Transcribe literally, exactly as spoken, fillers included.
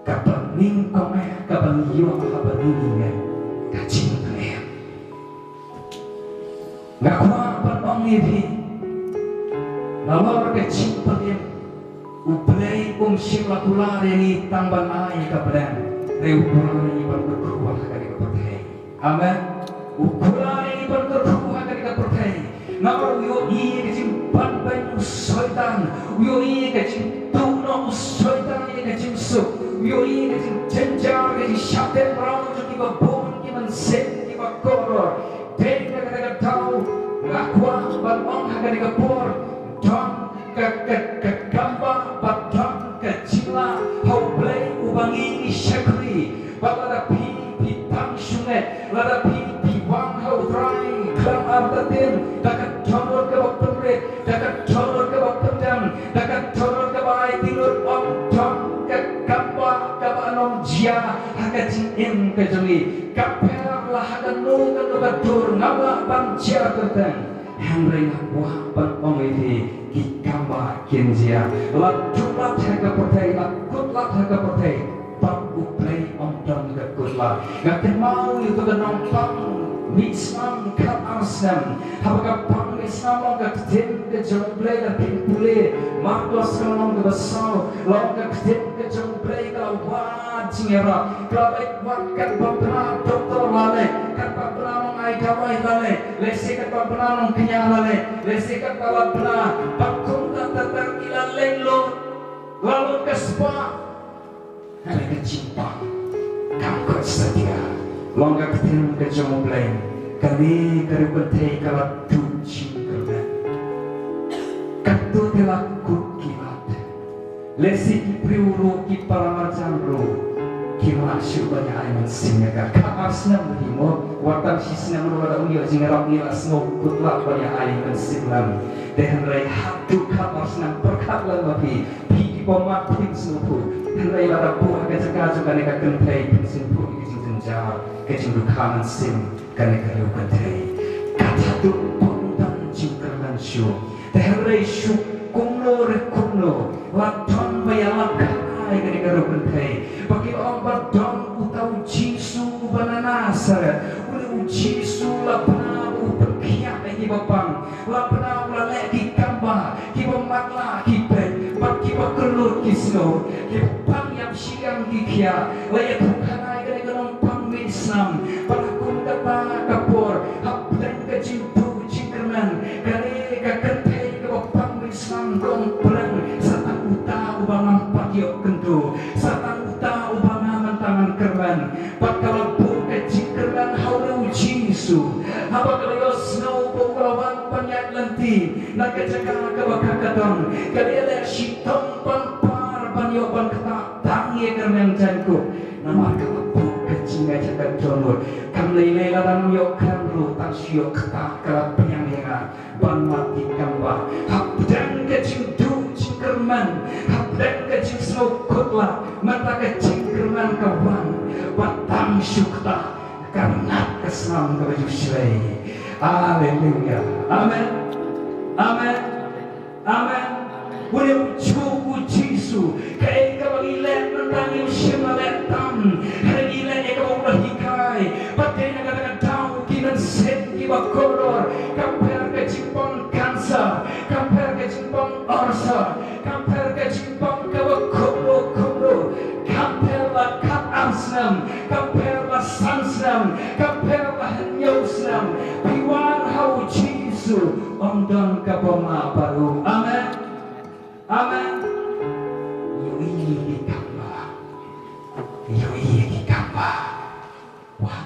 kaba nyngkong eh kaba ïoh haba ngi ngeit ka jingpynim. Nga kwah ban ong ïa phi, nalor ka jingpynim, U Blei um shym la kular ïa ngi tang ban ai ka bneng, hynrei u kular ïa ngi ban kyrkhu ha kane ka pyrthei. Amen. U kular ïa ngi ban kyrkhu ha kane ka pyrthei. Namar u ïohi ïa ka jingpynbeiñ u Soitan, u ïohi ïa ka jingtuh noh u Soitan ïa ka jingsuk, u ïohi ïa ka jingjynjar, ka jingshah tymmen jong kiba bun ki mynsiem kiba kordor. Te na kata ka daw nga kwah ban ong ha kane ka por, don ka, ka, ka kambah bad don ka jinglah ha U Blei uba ngi ngi shakri. Bad lada phi, phi tang shu ngeit, lada phi, phi wan ha U Trai khlem artatien, da ka dohnud kaba pynrit, da ka dohnud kaba pyndem, da ka dohnud kaba aiti lut, ym don ka kambah kaba ym jia ha ka jingim ka jong ngi. Ka pher la ha kano kano ka dur ngam lah ban jia kyrteng. Hynrei nga kwah ban ong ïa phi, ki kambah kin jia. La duh lad ha ka pyrthei, la kut lad ha ka pyrthei, bad U Blei um don ka kut lad. Nga kynmaw ïa uto u nongpang mih snam khat ar snem. Haba ka pang mih snam long ka ktien ka jong U Blei, lada phin pule Markos ka lynnong kaba saw, long ka ktien ka jong U Blei ka la wad jingïarap. Ka la leit wad katba bna doktor la leit, katba bna nongai dawai la leit, lehse katba bna nongkñia la leit, lehse katba la bna ba kum ka tatar ki la leit lut, la lut ka spah. Hynrei ka jingpang kam koit satia. Long ka ktien ka jong U Blei, kane ka riewkynthei ka la duh jingkyrmen. Katto te la kut ki lad. Lehse ki briew ruh, ki para marjan ruh kim lah shuh ban ïa ai mynsiem ïa ka. Khat ar snem hi mo, wat tang shi snem ruh lada un ïoh jingïarap ngi la sngew kut lad ban ïa ai mynsiem lem. Te hynrei haduh khat ar snem pyrkhat lem ma phi, phi kiba mat phin sngewthuh. Hynrei lada buh ha ka jaka jong kane ka kynthei phin sngewthuh ïa ka jingjynjar, ka jingdukha mynsiem kane ka riewkynthei. Kat haduh pynban jingkyrmen shuh. Te hynrei shu kumno re kumno, la don ba ïalap kane ka riewkynthei. Ba ki ong ba don uta u Jisu uba na Nasaret. Une u Jisu la bna u pynkhiah ïa kiba pang. La bna u la leh ki kambah, kiba matlah ki peit, bad kiba kyllut ki sngew, kiba pang ïap shiliang ki khiah. La ïathuh kane ka nongpang mih snam. Bad ha kum kata ka por, hapdeng ka jingduh jingkyrmen, kane ka kynthei kaba pang mih snam ka ong pyrshang, sa tang uta uba ngam pat ïoh kynduh, sa tang uta uba nga mynta ngan kyrmen. Bad ka la buh ka jingkyrmen ha une u Jisu. Haba ka la ïohsngew ba u la wan ban ïaid lynti na ka jaka kaba ka ka don, ka la ïaleh shitom ban par ban ïoh ban ktah tang ïa ka rmiang jaiñkup. Namar ka la buh ka jingngeit ha ka dohnud. Kam lei lei lada ngam ïoh kren ruh, tang shu ïoh ktah ka la pdiang ïa nga ban mad ki kambah. Hapdeng ka jingduh jingkyrmen, hapdeng ka jingsngew kut lad, mynta ka jingkyrmen ka wan, bad tang shu ktah ka rngat ka snam kaba ju shlei. Haleluya. Amen. Amen. Amen. Une u juh u Jisu, kaei kaba ngi leh mynta ngim shym la leh tam. Hynrei ngi leh ïa kaba u la hikai. Bad dei na kata ka daw ki mynsiem kiba kordor, kam pher ka jingpang cancer, kam pher ka jingpang ulcer, kam pher ka jingpang kaba kumno kumno, kam pher la khat ar snem, kam pher la san snem, kam pher la hynñiew snem, phi wan ha u Jisu, ym don kaba mah bad u. Amen. Amen. Ïohi ïa ki kambah. Ïohi ïa ki kambah. Wah.